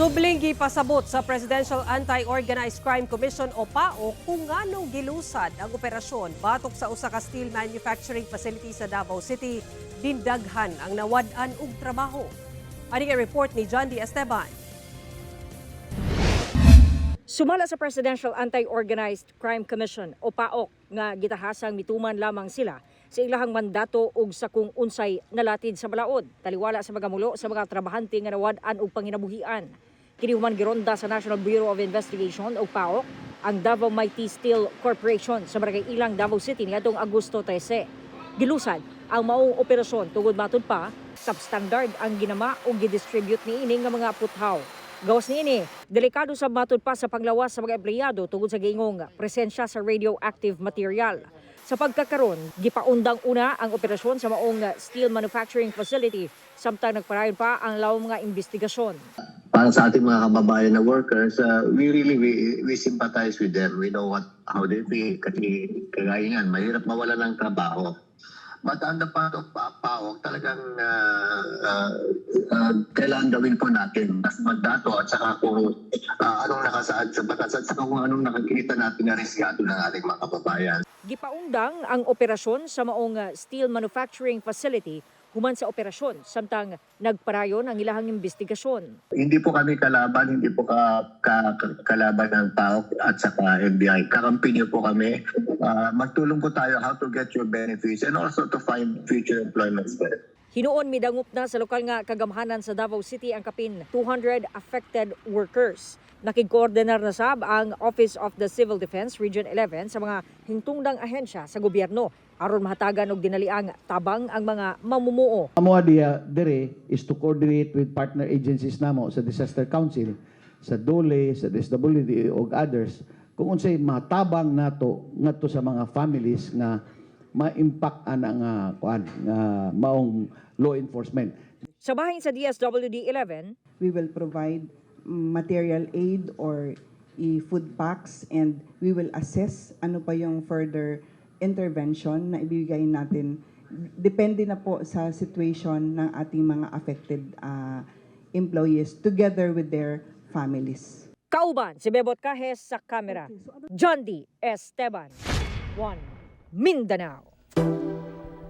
Subling gipasabot sa Presidential Anti-Organized Crime Commission o PAOCC kung nganong gilusad ang operasyon batok sa usa ka steel manufacturing facility sa Davao City, dindaghan ang nawad-an og trabaho. Ani ang report ni John D. Esteban. Sumala sa Presidential Anti-Organized Crime Commission o PAOCC nga gitahasang mituman lamang sila sa ilahang mandato ug sa kung unsay nalatid sa balaod, taliwala sa mga mulo sa mga trabahante nga nawad-an og panginabuhian. Kini human gironda sa National Bureau of Investigation o PAOCC ang Davao Mighty Steel Corporation sa Barangay Ilang, Davao City niadtong Agosto 13. Gilusad ang maong operasyon tungod, matud pa, substandard ang ginama o gidistribute niini nga mga puthaw. Gawas niini, delikado sa, matud pa, sa panglawas sa mga empleyado tungod sa giingong presensya sa radioactive material. Sa pagkakaron, gipaundang una ang operasyon sa maong steel manufacturing facility samtang nagparayon pa ang lawom nga investigasyon. Para sa ating mga kababayan na workers, we really we sympathize with them. We know what how they feel kasi kagaya niyan, mahirap mawala ng trabaho. But on the part of PAOCC, talagang kailangan gawin po natin mas mandato at saka kung anong nakasaad sa batas at saka kung anong nakikita natin na riskado ng ating mga kababayan. Gipaundang ang operasyon sa maong steel manufacturing facility human sa operasyon samtang nagparayon ang ilahang investigasyon. Hindi po kami kalaban, hindi po kalaban ng PAOCC at saka NBI. Kakampi niyo po kami. Magtulong po tayo how to get your benefits and also to find future employment. Hinuon midangop na sa lokal nga kagamhanan sa Davao City ang kapin 200 affected workers. Nakigkoordinar na sab ang Office of the Civil Defense Region 11 sa mga hintungdang ahensya sa gobyerno aron mahatagan og dinaliang tabang ang mga mamumuo. Amo diya dire is to coordinate with partner agencies namo sa Disaster Council, sa DOLE, sa DSWD ug others kung unsay matabang nato ngadto sa mga families nga ma-impact ana nga kuan nga maong law enforcement. Sa bahin sa DSWD 11, We will provide material aid or i-food packs and we will assess ano pa yung further intervention na ibibigay natin. Depende na po sa situation ng ating mga affected employees together with their families. Kauban si Bebot Cajes sa kamera. John D. Esteban, 1 Mindanao.